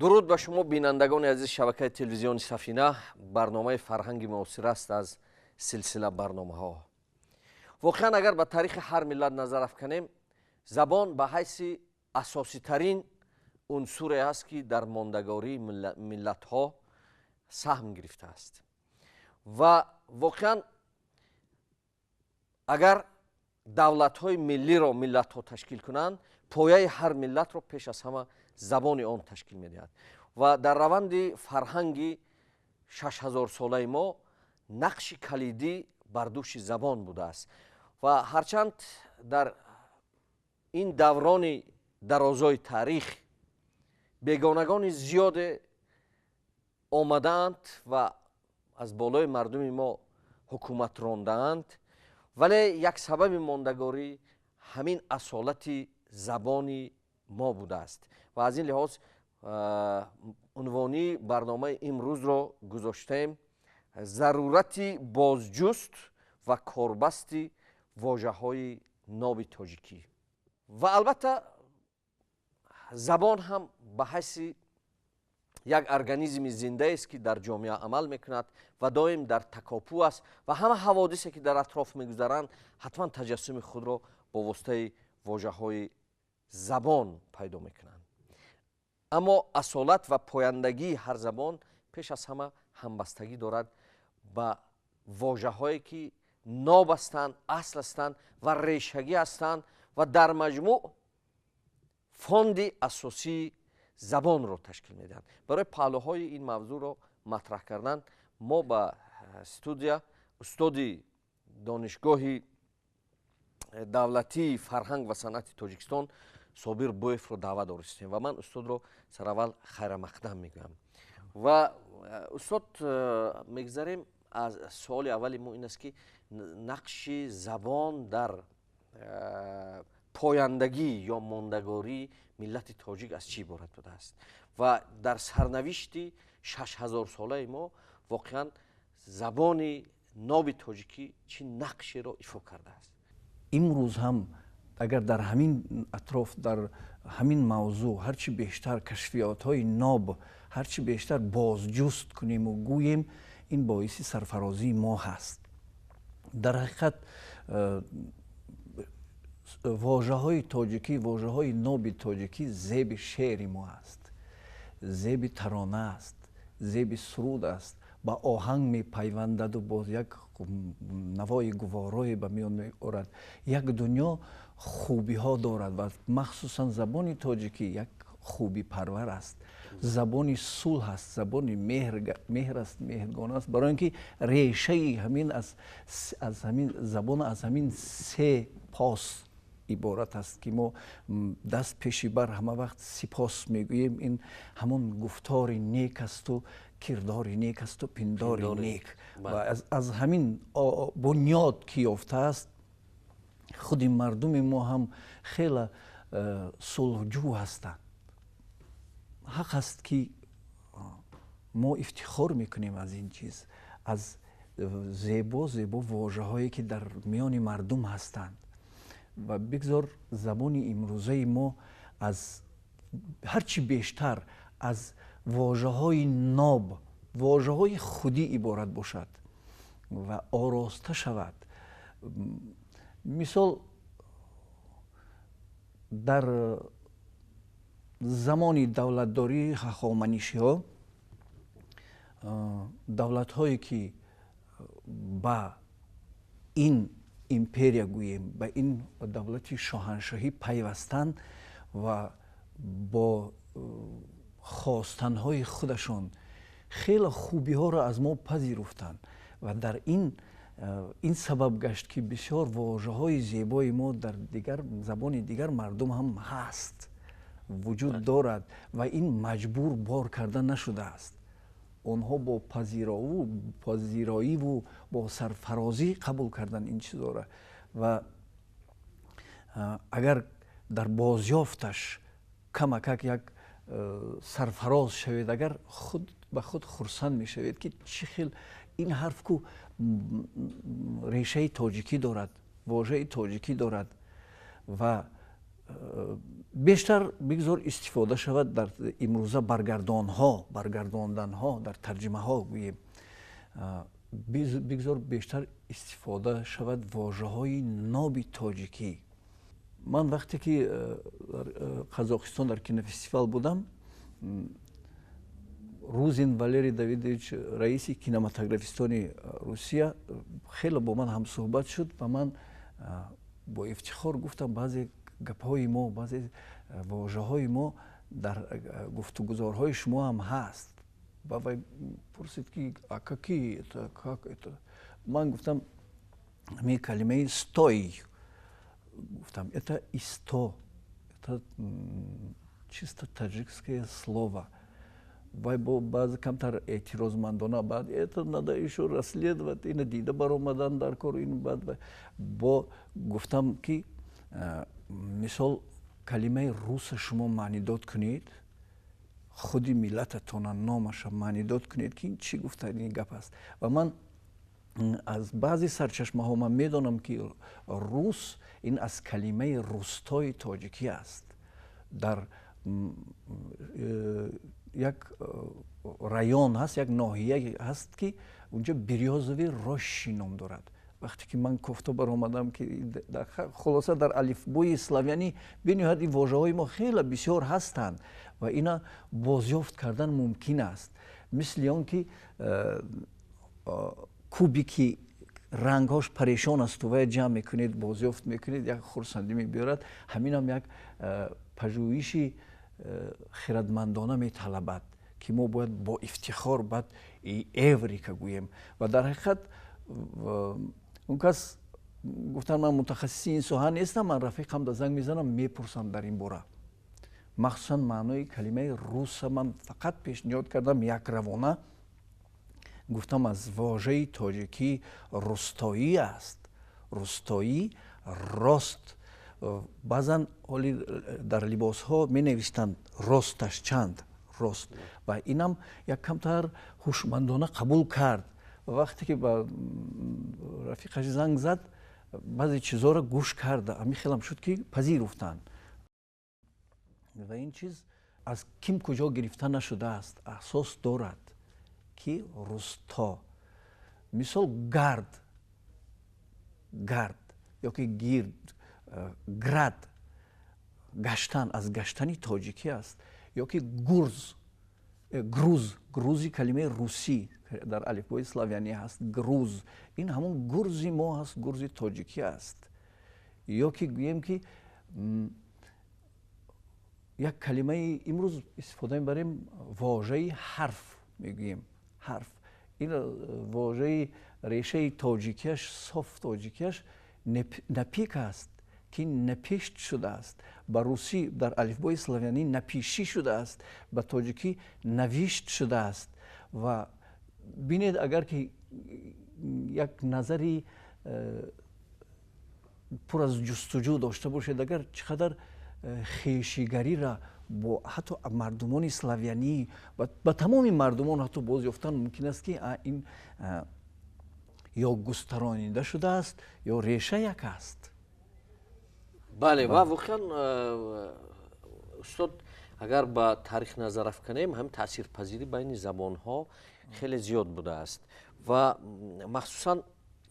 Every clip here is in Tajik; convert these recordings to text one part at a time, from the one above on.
Дуруд ба шумо, бинандагони азиз шабакаи телевизиони Сафина. Барномаи «Фарҳанги муосир» аст аз силсила барномаҳо. Воқеан, агар ба таърихи ҳар миллат назар афканем, забон ба ҳайси асоситарин унсуре аст, ки дар мондагории миллатҳо саҳм гирифтааст. Ва воқеан, агар давлатҳои миллиро миллатҳо ташкил кунанд, пояи ҳар миллатро пеш аз ҳама забони он ташкил медиҳад. Ва дар раванди фарҳанги 6000-солаи мо нақши калидӣ бар дӯши забон будааст. Ва ҳарчанд дар ин даврони дарозои таърих бегонагони зиёде омадаанд ва аз болои мардуми мо ҳукумат рондаанд, вале як сабаби мондагорӣ ҳамин асолати забони мо будааст. Ва аз ин лиҳоз унвонии барномаи имрӯзро гузоштаем «Зарурати бозҷуст ва корбасти вожаҳои ноби тоҷикӣ». Ва албатта, забон ҳам ба ҳайси як организми зиндаест, ки дар ҷомеа амал мекунад ва доим дар такопӯ аст, ва ҳама ҳаводисе, ки дар атроф мегузаранд, ҳатман таҷассуми худро бо воситаи вожаҳои забон пайдо мекунанд. Аммо асолат ва пояндагии ҳар забон пеш аз ҳама ҳамбастагӣ дорад ба вожаҳое, ки ноб ҳастанд, асл ҳастанд ва решагӣ ҳастанд ва дар маҷмӯъ фонди асосии забонро ташкил медиҳанд. Барои паҳлӯҳои ин мавзӯъро матраҳ кардан мо ба студия устоди Донишгоҳи давлатии фарҳанг ва санъати Тоҷикистон Собир Боевро даъват дористем. Ва ман устодро сараввал хайрамақдам мегӯям. Ва устод, мегузарем аз суоли аввали мо, ин аст, ки нақши забон дар пояндагӣ ё мондагории миллати тоҷик аз чӣ иборат будааст ва дар сарнавишти 6000-солаи мо воқеан забони ноби тоҷикӣ чӣ нақшеро ифо кардааст? Имрӯз ҳам агар дар ҳамин атроф, дар ҳамин мавзӯъ ҳарчи бештар кашфиётҳои ноб, ҳарчи бештар бозҷуст кунему гӯем, ин боиси сарфарозии мо ҳаст. Дар ҳақиқат, вожаҳои тоҷикӣ, вожаҳои ноби тоҷикӣ зеби шеъри мо аст, зеби тарона аст, зеби суруд аст, ба оҳанг мепайвандаду боз як навои гуворое ба миён меорад. Як дунё хубиҳо дорад ва махсусан забони тоҷикӣ як хубипарвар аст, забони сулҳ аст, забони меҳр аст, меҳргон аст, барои ин ки решаи ҳамин аз ҳамин забон, аз ҳамин се пос иборат аст, ки мо даст пеши бар ҳама вақт сипос мегӯем. Ин ҳамон гуфтори нек асту кирдори нек асту пиндори нек. Ва аз ҳамин бунёд ки ёфтааст, худи мардуми мо ҳам хеле сулҳҷӯ ҳастанд. Ҳақ аст, ки мо ифтихор мекунем аз ин чиз, аз зебо зебо вожаҳое, ки дар миёни мардум ҳастанд. Ва бигзор забони имрӯзаи мо аз ҳарчи бештар аз вожаҳои ноб, вожаҳои худӣ иборат бошад ва ороста шавад. Мисол, дар замони давлатдории Ҳахоманишиҳо, давлатҳое, ки ба ин империя гӯем, ба ин давлати шоҳаншоҳӣ пайвастанд ва бо хостанҳои худашон хеле хубиҳоро аз мо пазируфтанд ва дар ин сабаб гашт, ки бисёр вожаҳои зебои мо дар дигар забони дигар мардум ҳам ҳаст, вуҷуд дорад ва ин маҷбур бор карда нашудааст. Онҳо бо пазироиву бо сарфарозӣ қабул карданд ин чизҳоро. Ва агар дар бозёфташ камакак як сарфароз шавед, агар худ ба худ хурсанд мешавед, ки чӣ хел ин ҳарф ку решаи тоҷикӣ дорад, вожаи тоҷикӣ дорад. Ва Бештар бигзор истифода шавад дар имрӯза баргардонҳо, баргардонданҳо, дар тарҷимаҳо гӯем, бигзор бештар истифода шавад вожаҳои ноби тоҷикӣ. Ман вақте ки дар Қазоқистон дар кинофестивал будам, Рузин Валерий Давидович, раиси кинематографистони Русия, хеле бо ман ҳамсӯҳбат шуд ва ман бо ифтихор гуфтам, баъзе гапҳои мо, баъзе вожаҳои мо дар гуфтугузорҳои шумо ҳам ҳаст. Ва вай пурсид, ки а какие это, как это? Ман гуфтам, ҳамин калимаи «стой», гуфтам, это «исто», это чисто таджикское слово. Вай бо баъзе камтар эътирозмандона, баъд это надо ещё расследовать, ина дида баромадан дар кор ин. Баъд бо гуфтам, ки мисол, калимаи «руса» шумо маънидод кунед, худи миллататона номаша маънидод кунед, ки ин чӣ гуфтани гап аст. Ва ман аз баъзе сарчашмаҳо ман медонам, ки «рус» ин аз калимаи «рустои» тоҷикӣ аст. Дар як район ҳаст, як ноҳия ҳаст, ки унҷо Берёзовые Рощи ном дорад. Вақте ки ман кофта баромадам, ки хулоса, дар алифбои славянӣ бениҳоят ин вожаҳои мо хеле бисёр ҳастанд ва ина бозёфт кардан мумкин аст. Мисли он ки кубики рангҳош парешон асту вая ҷамъ мекунед, бозёфт мекунед, як хурсандӣ мебиёрад. Ҳаминам як пажӯҳиши хирадмандона металабад, ки мо бояд бо ифтихор баъд «эврика» гӯем. Ва дар ҳақиқат он кас гуфтан, ман мутахассиси ин соҳа нестам, ман рафиқам да занг мезанам, мепурсам дар ин бора. Махсусан маънои калимаи «руса» ман фақат пешниҳод кардам, як равона гуфтам, аз вожаи тоҷикӣ «рустоӣ» аст, «рустоӣ», рост. Баъзан ҳоли дар либосҳо менавистанд «росташ чанд», рост. Ва инам як камтар ҳушмандона қабул кард. Ва вақте ки ба рафиқаш занг зад, баъзе чизҳоро гӯш карда, ҳамин хелам шуд, ки пазируфтанд. Ва ин чиз аз ким куҷо гирифта нашудааст, асос дорад, ки русто. Мисол, гард, гард ёки гирд, град, гаштан, аз гаштани тоҷикӣ аст. Ёки гурз, груз, грузи калимаи русӣ дар алифбои славянӣ ҳаст. Груз ин ҳамон гурзи мо ҳаст, гурзи тоҷикӣ аст. Ё ки гӯем, ки як калимаи имрӯз истифода мебарем, вожаи «ҳарф» мегӯем. Ҳарф ин вожаи решаи тоҷикиаш, соф тоҷикиаш «напик» аст, ки «напешт» шудааст. Ба русӣ дар алифбои славянӣ «напиши» шудааст, ба тоҷикӣ «навишт» шудааст. Ва бинед, агар ки як назари пур аз ҷустуҷӯ дошта бошед, агар чӣ қадар хешигариро бо ҳатто мардумони славянӣ, ба тамоми мардумон ҳатто боз ёфтан мумкин аст, ки ин ё густаронида шудааст, ё реша як аст. Бале, ва воқеан, устод, агар ба таърих назар афканем, ҳамин таъсирпазирӣ байни забонҳо хеле зиёд будааст ва махсусан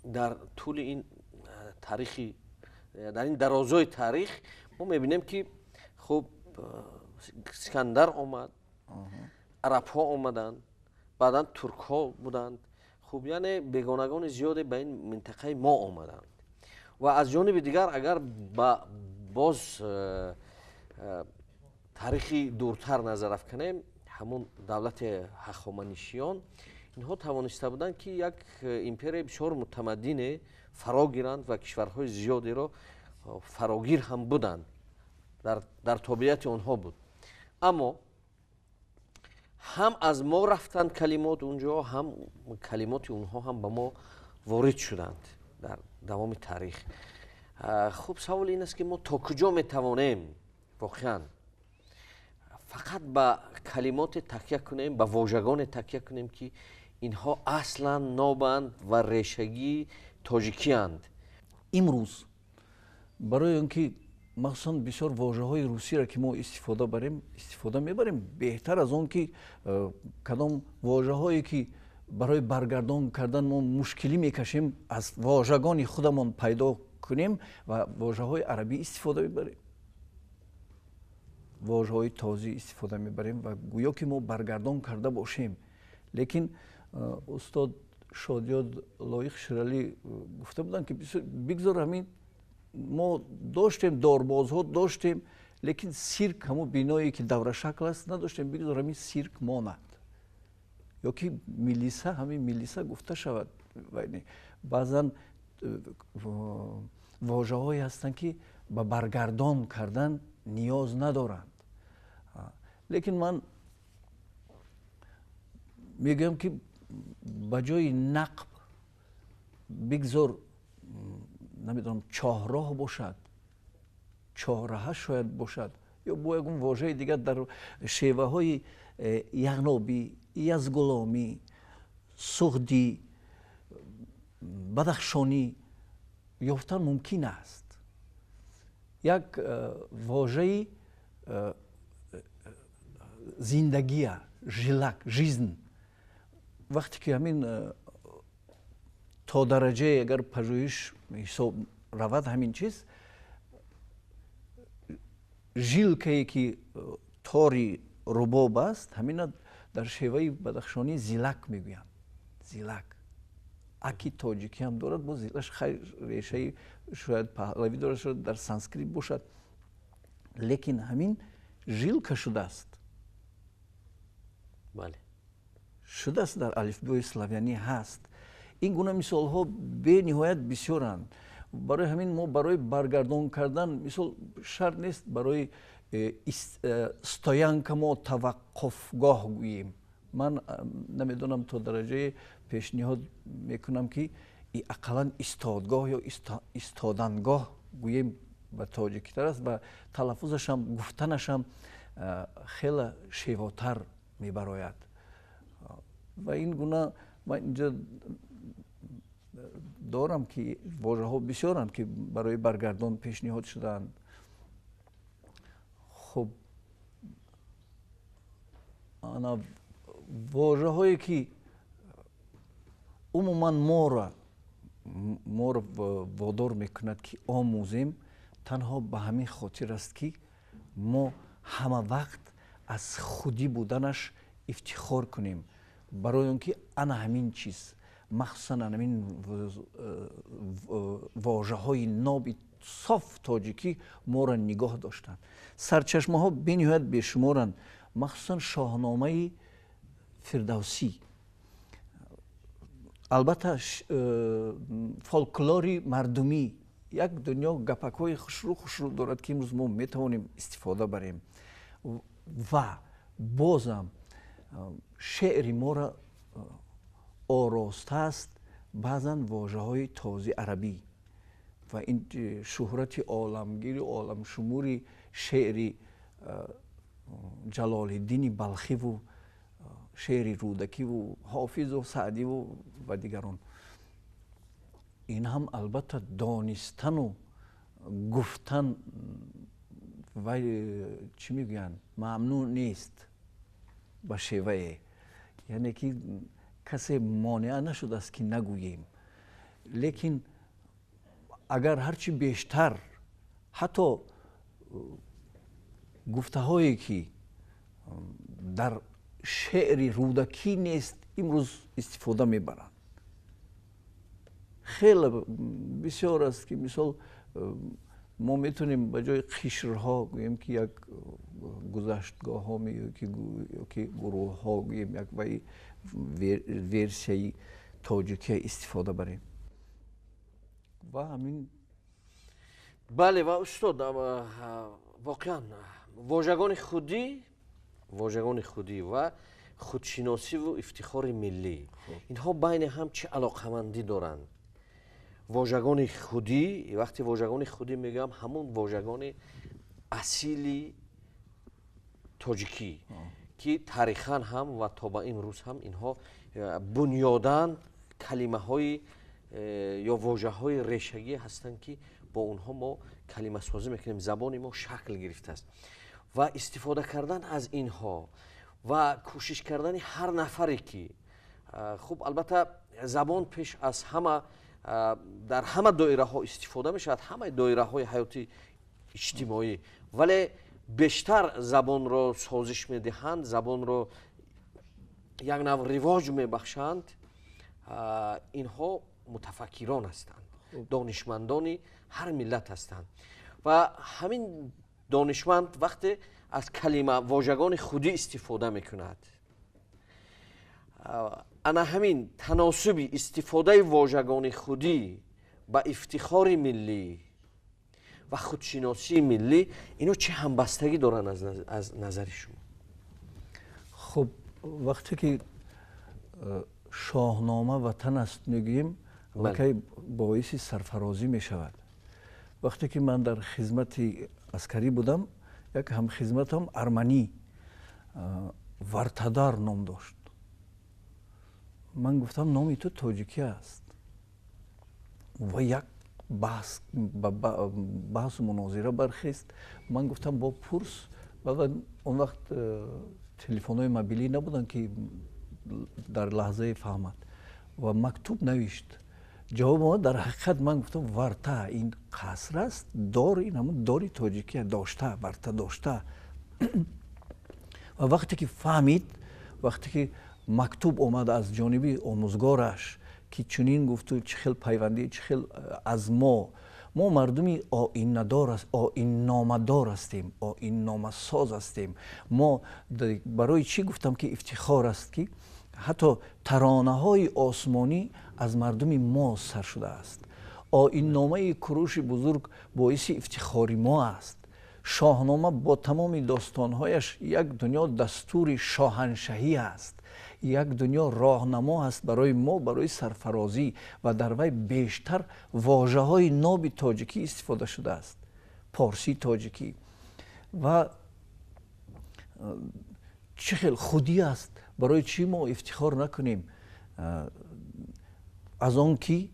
дар тӯли ин таърихи, дар ин дарозои таърих мо мебинем, ки хуб, Искандар омад, арабҳо омаданд, баъдан туркҳо буданд. Хуб, яъне бегонагони зиёде ба ин минтақаи мо омаданд. Ва аз ҷониби дигар, агар ба боз таърихи дуртар назар афканем, ҳамун давлати Ҳахоманишиён, инҳо тавониста буданд, ки як империяи бисёр мутамаддине фаро гиранд ва кишварҳои зиёдеро фарогир ҳам буданд, дар тобеияти онҳо буд. Аммо ҳам аз мо рафтанд калимот унҷо, ҳам калимоти онҳо ҳам ба мо ворид шуданд дар давоми таърих. Хуб, савол ин аст, ки мо то куҷо метавонем воқеан фақат ба калимоте такя кунем, ба вожагоне такя кунем, ки инҳо аслан нобанд ва решагии тоҷикиянд? Имрӯз барои он ки Махсусан бисёр вожаҳои русиро ки мо истифода мебарем, беҳтар аз он ки кадом вожаҳое ки барои баргардон кардан мо мушкилӣ мекашем, аз вожагони худамон пайдо кунем ва вожаҳои арабӣ истифода мебарем, вожаҳои тозӣ истифода мебарем ва гӯё ки мо баргардон карда бошем. Лекин устод Шодиёд Лоиқ Ширалӣ гуфта буданд ки бигзор ҳамин мо доштем, дорбозҳо доштем, лекин сирк, ҳамон биное ки даврашакл аст, надоштем, бигзор ҳамин сирк монад ё ки милиса, ҳамин милиса гуфта шавад. Баъзан вожаҳое ҳастанд ки ба баргардон кардан ниёз надоранд. Лекин ман мегӯям ки ба ҷои нақб бигзор, намедонам, чоҳроҳ бошад, чоҳраҳа шояд бошад, ё бо ягон вожаи дигар дар шеваҳои яғнобӣ, язгуломӣ, суғдӣ, бадахшонӣ ёфтан мумкин аст. Як вожаи зиндагия, жилак, жизнь, вақте ки ҳамин то дараҷае агар пажӯҳиш ҳисоб равад, ҳамин чиз жилкае ки тори рубоб аст, ҳамина дар шеваи бадахшонӣ зилак мегӯянд. Зилак аки тоҷикӣ ҳам дорад, бо зилаш решаи шояд паҳлавӣ дорад, шояд дар санскрит бошад, лекин ҳамин жилка шудааст. Бале, шудааст, дар алифбои славянӣ ҳаст. Ин гуна мисолҳо бениҳоят бисёранд. Барои ҳамин мо барои баргардон кардан, мисол, шарт нест барои стоянка мо таваққуфгоҳ гӯем. Ман намедонам, то дараҷае пешниҳод мекунам ки ақаллан истодгоҳ ё истодангоҳ гӯем ба тоҷикитар аст ва талаффузашам, гуфтанашам хеле шевотар мебарояд. Ва ин гуна ман инҷо дорам ки вожаҳо бисёранд ки барои баргардон пешниҳод шудаанд. Хуб, ана вожаҳое ки умуман моро водор мекунад ки омӯзем, танҳо ба ҳамин хотир аст ки мо ҳама вақт аз худӣ буданаш ифтихор кунем, барои он ки ана ҳамин чиз, махсусан ана ҳамин вожаҳои ноби соф тоҷикӣ моро нигоҳ доштанд. Сарчашмаҳо бениҳоят бешуморанд, махсусан Шоҳномаи Фирдавсӣ, албатта фолклори мардумӣ як дунё гапакҳои хушрӯ хушрӯ дорад ки имрӯз мо метавонем истифода барем. Ва бозам шеъри моро оростааст баъзан вожаҳои този арабӣ ва ин шӯҳрати оламгири оламшумури шеъри Ҷалолиддини Балхиву шеъри Рӯдакиву Ҳофизу Саъдиву ва дигарон. Ин ҳам албатта донистану гуфтан вай чӣ мегӯянд, мамнӯъ нест ба шевае, яъне ки касе монеа нашудааст ки нагӯем. Лекин агар ҳарчи бештар ҳатто гуфтаҳое ки дар шеъри Рӯдакӣ нест, имрӯз истифода мебаранд. Хеле бисёр аст ки мисол мо метавонем ба ҷои қишрҳо гӯем ки як гузаштгоҳҳо ё ки гурӯҳҳо гӯем, як ваи версияи тоҷикия истифода барем ва ҳамин. Бале, ва устод, воқеан вожагони худӣ ва худшиносиву ифтихори миллӣ, инҳо байни ҳам чӣ алоқамандӣ доранд? Вожагони худӣ, вақте вожагони худӣ мегӯям, ҳамун вожагони асили тоҷикӣ ки тарихан ҳам ва то ба имрӯз ҳам инҳо бунёдан калимаҳои ё вожаҳои решагӣ ҳастанд ки Бо онҳо мо калимасозӣ мекунем, забони мо шакл гирифтааст ва истифода кардан аз инҳо ва кӯшиш кардани ҳар нафаре ки хуб, албатта, забон пеш аз ҳама дар ҳама доираҳо истифода мешавад, ҳамаи доираҳои ҳаёти иҷтимоӣ, вале бештар забонро созиш медиҳанд, забонро як нав ривоҷ мебахшанд, инҳо мутафаккирон ҳастанд, донишмандони ҳар миллат ҳастанд. Ва ҳамин донишманд вақте аз калима вожагони худӣ истифода мекунад, ана ҳамин таносуби истифодаи вожагони худӣ ба ифтихори миллӣ ва худшиносии миллӣ, ино чӣ ҳамбастагӣ доранд аз назари шумо? Хуб, вақте ки Шоҳнома ватан аст мегӯем, аллакай боиси сарфарозӣ мешавад. Вақте ки ман дар хизмати аскарӣ будам, як ҳамхизматам арманӣ Вартадар ном дошт. Ман гуфтам, номи ту тоҷикӣ аст, ва як баҳсу мунозира бархест. Ман гуфтам, бо пурс. Он вақт телефонҳои мобилӣ набуданд, ки дар лаҳзае фаҳмад, ва мактуб навишт, ҷавоб омад. Дар ҳақиқат ман гуфтам, варта ин қаср аст, дор ин ҳамун дори тоҷикия, дошта, варта дошта. Ва вақте ки фаҳмид, вақте ки мактуб омад аз ҷониби омӯзгораш, ки чунин гуфту чӣ хел пайвандӣ, чӣ хел аз мо мардуми оиннадор, оинномадор ҳастем, оинномасоз ҳастем. Мо барои чӣ гуфтам, ки ифтихор аст, ки ҳатто таронаҳои осмонӣ аз мардуми мо сар шудааст. Оинномаи Куруши Бузург боиси ифтихори мо аст. Шоҳнома бо тамоми достонҳояш як дунё дастури шоҳаншаҳӣ аст, як дунё роҳнамо аст барои мо, барои сарфарозӣ, ва дар вай бештар вожаҳои ноби тоҷикӣ истифода шудааст, порсии тоҷикӣ. Ва чӣ хел худӣ аст, барои чӣ мо ифтихор накунем аз он ки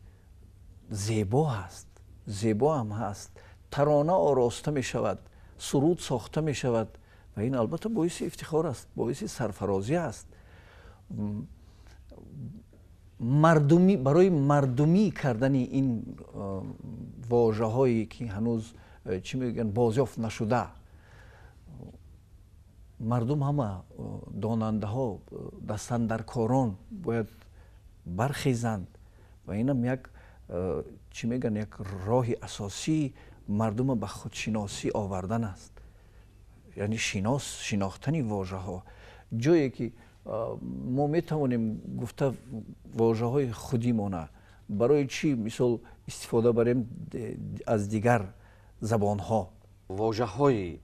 зебо аст, зебо ҳам ҳаст, тарона ороста мешавад, суруд сохта мешавад, ва ин албатта боиси ифтихор аст, боиси сарфарозӣ аст. Мардумӣ, барои мардумӣ кардани ин вожаҳое ки ҳанӯз, чӣ мегӯянд, бозёфт нашуда, мардум, ҳама донандаҳо, дастандаркорон бояд бархезанд, ва инам як, чӣ мегӯянд, як роҳи асосии мардума ба худшиносӣ овардан аст, яъне шинохтани вожаҳо. Ҷое ки мо метавонем гуфта вожаҳои худимона, барои чӣ, мисол, истифода барем аз дигар забонҳо? Вожаҳои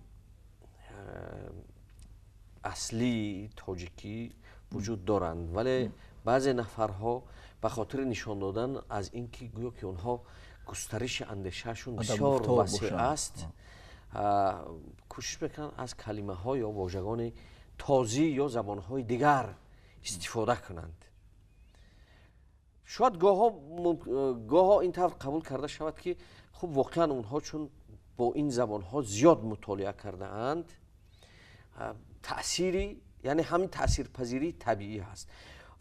аслии тоҷикӣ вуҷуд доранд, вале баъзе нафарҳо ба хотири нишон додан аз ин ки гӯё ки онҳо густариши андешаашон бисёр васеъ аст, кӯшиш мекунанд аз калимаҳо ё вожагони тозӣ ё забонҳои дигар истифода кунанд. Шояд гоҳо ин тавр қабул карда шавад, ки хуб, воқеан онҳо чун бо ин забонҳо зиёд мутолиа кардаанд, таъсири, яъне ҳамин таъсирпазирии табиӣ ҳаст.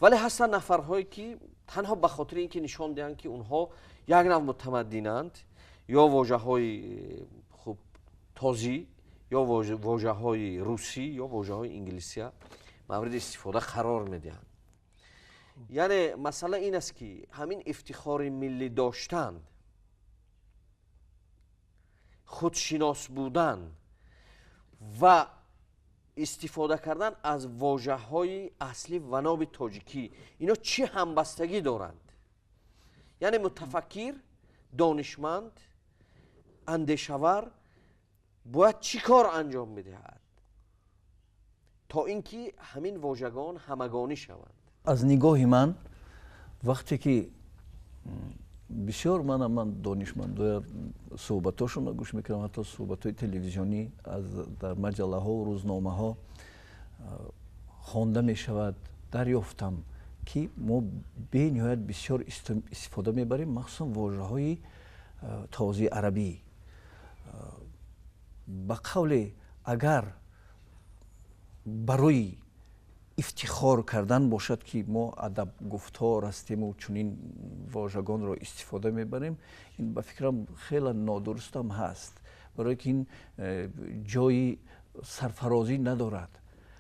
Вале ҳастанд нафарҳое ки танҳо ба хотири ин ки нишон диҳанд, ки онҳо як нав мутамаддинанд, ё вожаҳои хуб тозӣ, ё вожаҳои русӣ, ё вожаҳои инглисия мавриди истифода қарор медиҳанд. Яъне масъала ин аст, ки ҳамин ифтихори миллӣ доштан, худшинос будан ва истифода кардан аз вожаҳои аслӣ ва ноби тоҷикӣ, ино чӣ ҳамбастагӣ доранд? Яъне мутафаккир, донишманд, андешавар бояд чӣ кор анҷом медиҳад, то ин ки ҳамин вожагон ҳамагонӣ шаванд? Аз нигоҳи ман, вақте ки бисёр ман донишмандоя суҳбатҳошонро гӯш мекунам, ҳатто суҳбатҳои телевизионӣ аз дар маҷаллаҳо, рӯзномаҳо хонда мешавад, дарёфтам, ки мо бениҳоят бисёр истифода мебарем, махсусан вожаҳои тозии арабӣ. Ба қавле агар барои ифтихор кардан бошад, ки мо адабгуфтор ҳастему чунин вожагонро истифода мебарем, ин ба фикрам хеле нодурустам ҳаст, барое ки ин ҷои сарфарозӣ надорад.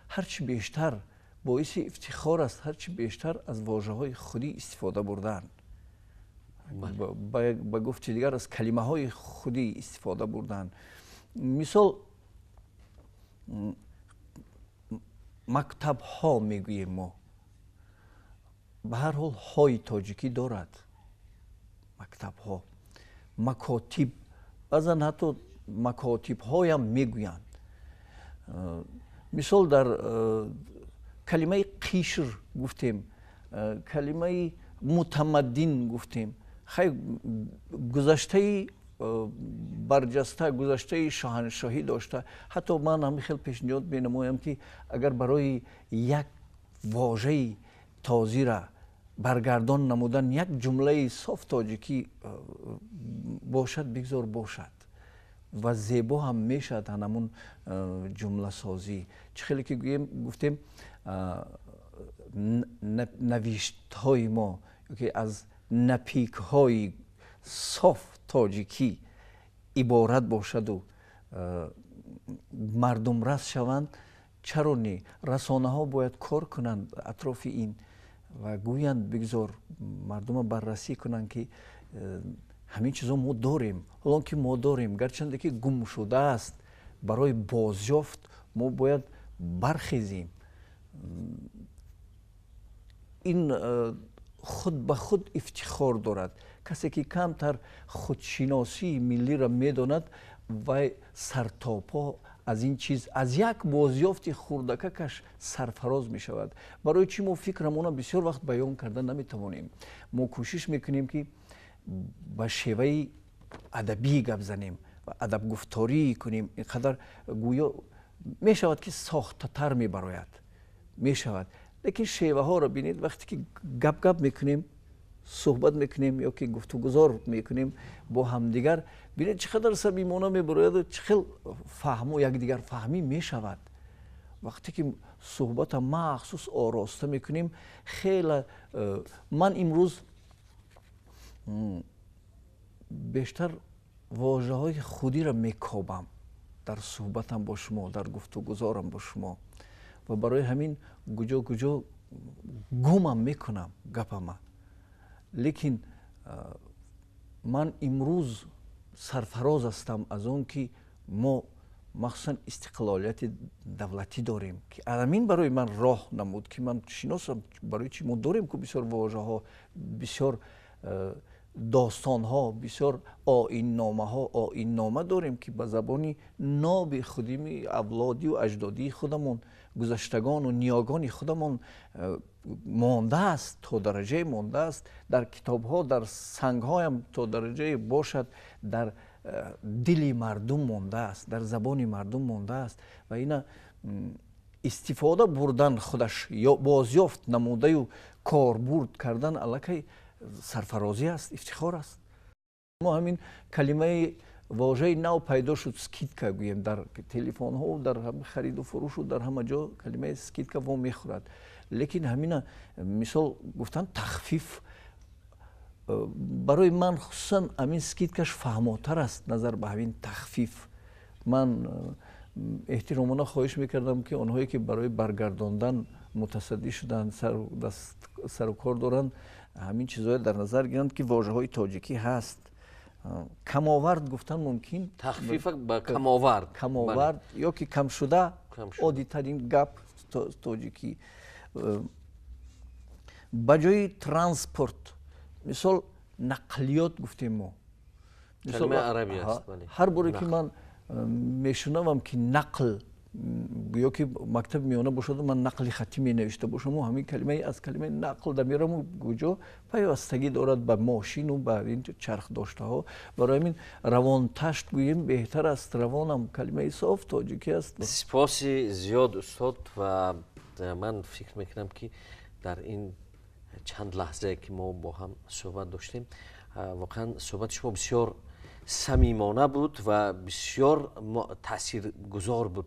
Ҳарчи бештар боиси ифтихор аст, ҳарчи бештар аз вожаҳои худӣ истифода бурдан, ба гуфти дигар аз калимаҳои худӣ истифода бурдан. Мисол, мактабҳо мегӯем мо, ба ҳар ҳол ҳои тоҷикӣ дорад мактабҳо, макотиб, баъзан ҳатто макотибҳоям мегӯянд. Мисол, дар калимаи қишр гуфтем, калимаи мутамаддин гуфтем. Хай, гузаштаи барҷаста, гузаштаи шоҳаншоҳӣ дошта. Ҳатто ман ҳамин хел пешниҳод менамоям, ки агар барои як вожаи тозира баргардон намудан як ҷумлаи соф тоҷикӣ бошад, бигзор бошад ва зебо ҳам мешавад ҳанамун ҷумласозӣ. Чӣ хеле ки гӯем, гуфтем, навиштҳои мо ки аз напикҳои соф тоҷикӣ иборат бошаду мардумрас шаванд, чаро не? Расонаҳо бояд кор кунанд атрофи ин ва гӯянд, бигзор мардума баррасӣ кунанд, ки ҳамин чизо мо дорем, ҳолон ки мо дорем, гарчанде ки гум шудааст, барои бозёфт мо бояд бархезем. Ин худ ба худ ифтихор дорад. Касе ки камтар худшиносии миллиро медонад, вай сартопо аз ин чиз, аз як бозёфти хурдакакаш сарфароз мешавад. Барои чӣ мо фикрамона бисёр вақт баён карда наметавонем? Мо кӯшиш мекунем, ки ба шеваи адабӣ гап занем ва адабгуфторӣ кунем. Ин қадар гӯё мешавад, ки сохтатар мебарояд, мешавад. Лекин шеваҳоро бинед, вақте ки гап-гап мекунем, суҳбат мекунем ё ки гуфтугузор мекунем бо ҳамдигар, бинед, чӣ қадар самимона мебарояду чӣ хел фаҳму якдигарфаҳмӣ мешавад. Вақте ки суҳбата махсус ороста мекунем, хеле ман имрӯз бештар вожаҳои худиро мекобам дар суҳбатам бо шумо, дар гуфтугузорам бо шумо, ва барои ҳамин куҷо куҷо гумам мекунам гапама. Лекин ман имрӯз сарфароз ҳастам аз он ки мо махсусан истиқлолияти давлатӣ дорем, ки ҳамин барои ман роҳ намуд, ки ман шиносам барои чӣ мо дорем ку бисёр вожаҳо, бисёр достонҳо, бисёр оинномаҳо, оиннома дорем, ки ба забони ноби худими авлодию аҷдодии худамон, гузаштагону ниёгони худамон мондааст, то дараҷае мондааст дар китобҳо, дар сангҳоям то дараҷае бошад, дар дили мардум мондааст, дар забони мардум мондааст. Ва ина истифода бурдан худаш бозёфт намудаю корбурд кардан аллакай сарфарозӣ аст, ифтихор аст. Мо ҳамин калимаи вожаи нав пайдо шуд, скидка гӯем, дар телефонҳо, дар хариду фурӯшу дар ҳама ҷо калимаи скидка во мехӯрад. Лекин ҳамина мисол гуфтан тахфиф, барои ман хусусан ҳамин скидкаш фаҳмотар аст назар ба ҳамин тахфиф. Ман эҳтиромона хоҳиш мекардам, ки онҳое ки барои баргардондан мутасаддӣ шуданд, сару кор доранд, ҳамин чизҳое дар назар гиранд, ки вожаҳои тоҷикӣ ҳаст. Камовард гуфтан мумкин, тахфифа ба камовард, камовард ё ки камшуда, оддитарин гап тоҷикӣ. Ба ҷои транспорт мисол нақлиёт гуфтем мо. Ҳар боре ки ман мешунавам, ки нақл ё ки мактаби миёна бошаду ман нақли хаттӣ менавишта бошаму, ҳамин калимаи аз калимаи нақл дамераму куҷо пайвастагӣ дорад ба мошину ба ин чархдоштаҳо. Барои ҳамин равонташт гӯем беҳтар аст. Равонам калимаи соф тоҷикӣ аст. Сипоси зиёд, устод. Ва ман фикр мекунам, ки дар ин чанд лаҳзае ки мо бо ҳам суҳбат доштем, воқеан суҳбати шумо бисёр самимона буд ва бисёр таъсиргузор буд,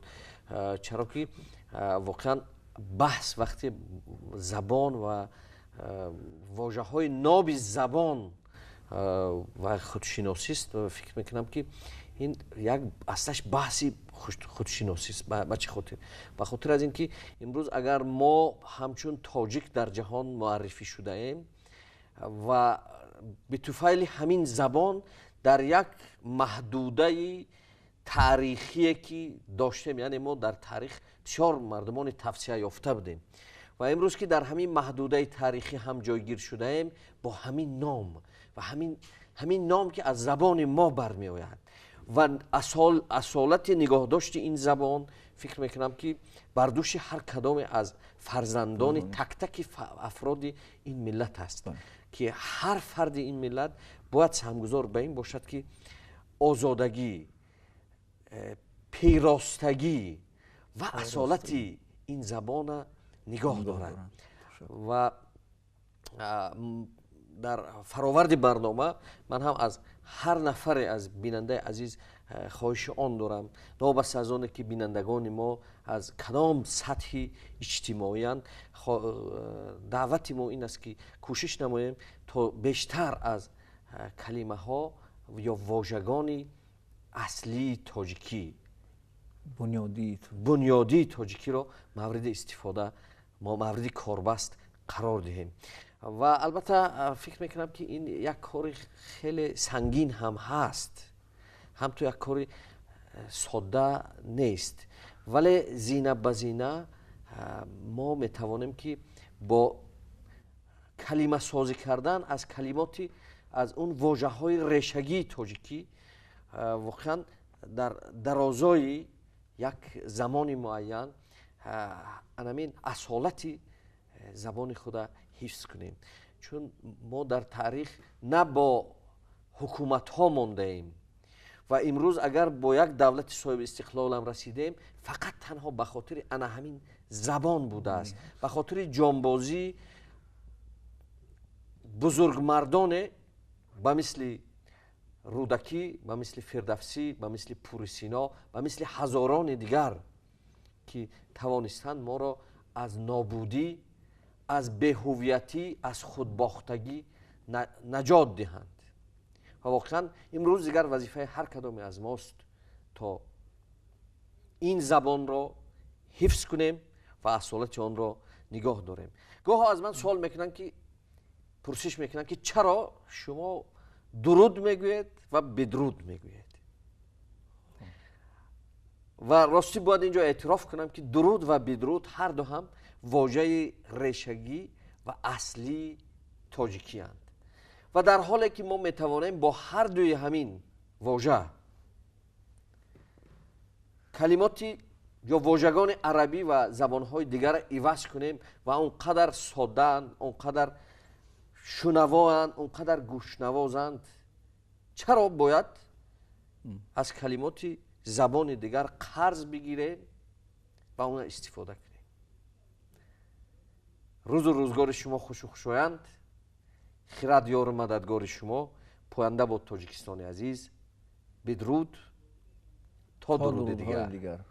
чаро ки воқеан баҳс вақте забон ва вожаҳои ноби забон ва худшиносист, фикр мекунам ки ин як аслаш баҳси худшиносист. Ба чӣ хотир? Ба хотир аз ин ки имрӯз агар мо ҳамчун тоҷик дар ҷаҳон муаррифӣ шудаем ва битуфайли ҳамин забон дар як маҳдудаи таърихие ки доштем, яъне мо дар таърих бисёр мардумони тавсия ёфта будем ва имрӯз ки дар ҳамин маҳдудаи таърихӣ ҳам ҷойгир шудаем бо ҳамин ном ва ҳамин ном ки аз забони мо бармеояд ва асолати нигоҳдошти ин забон, фикр мекунам ки бар дӯши ҳар кадоме аз фарзандони тактаки афроди ин миллат аст ки ҳар фарди ин миллат бояд саҳмгузор ба ин бошад ки озодагӣ, пиростагӣ ва асолати ин забона нигоҳ дорад. Ва дар фароварди барнома ман ҳам аз ҳар нафаре аз бинандаи азиз хоҳиши он дорам, новобаста аз оне ки бинандагони мо аз кадом сатҳи иҷтимоиянд, даъвати мо ин аст ки кӯшиш намоем то бештар аз калимаҳо ё вожагони аслии тоҷикӣ, бунёдии тоҷикиро мавриди истифода, мавриди корбаст қарор диҳем. Ва албатта фикр мекунам ки ин як кори хеле сангин ҳам ҳаст, ҳам ту як кори содда нест, вале зина ба зина мо метавонем ки бо калимасозӣ кардан аз калимоти аз он вожаҳои решагии тоҷикӣ воқеан дар дарозои як замони муайян анамин асолати забони худа ҳифз кунем. Чун мо дар таърих на бо ҳукуматҳо мондаем ва имрӯз агар бо як давлати соҳиби истиқлолам расидем, фақат танҳо ба хотири ана ҳамин забон будааст, ба хотири ҷонбозии бузургмардоне ба мисли Рӯдакӣ, ба мисли Фирдавсӣ, ба мисли Пурисино, ба мисли ҳазорони дигар ки тавонистанд моро аз нобудӣ, аз беҳувиятӣ, аз худбохтагӣ наҷот диҳанд. Ва воқеан имрӯз дигар вазифаи ҳар кадоме аз мост то ин забонро ҳифз кунем ва асолати онро нигоҳ дорем. Гоҳо аз ман суол мекунанд ки пурсиш мекунанд ки чаро шумо дуруд мегӯед ва бедруд мегӯед. Ва ростӣ бояд инҷо эътироф кунам ки дуруд ва бедруд ҳар ду ҳам вожаи решагӣ ва аслии тоҷикиянд ва дар ҳоле ки мо метавонем бо ҳар дуи ҳамин вожа калимоти ё вожагони арабӣ ва забонҳои дигарро иваз кунем ва он қадар соддаанд, он қадар шунавоанд, он қадар гӯшнавозанд, чаро бояд аз калимоти забони дигар қарз бигирем ва онро истифода кунем? Рӯзу рӯзгори шумо хушу хушоянд, хирад ёру мададгори шумо, поянда бод Тоҷикистони азиз. Бидруд то дуруди дигар.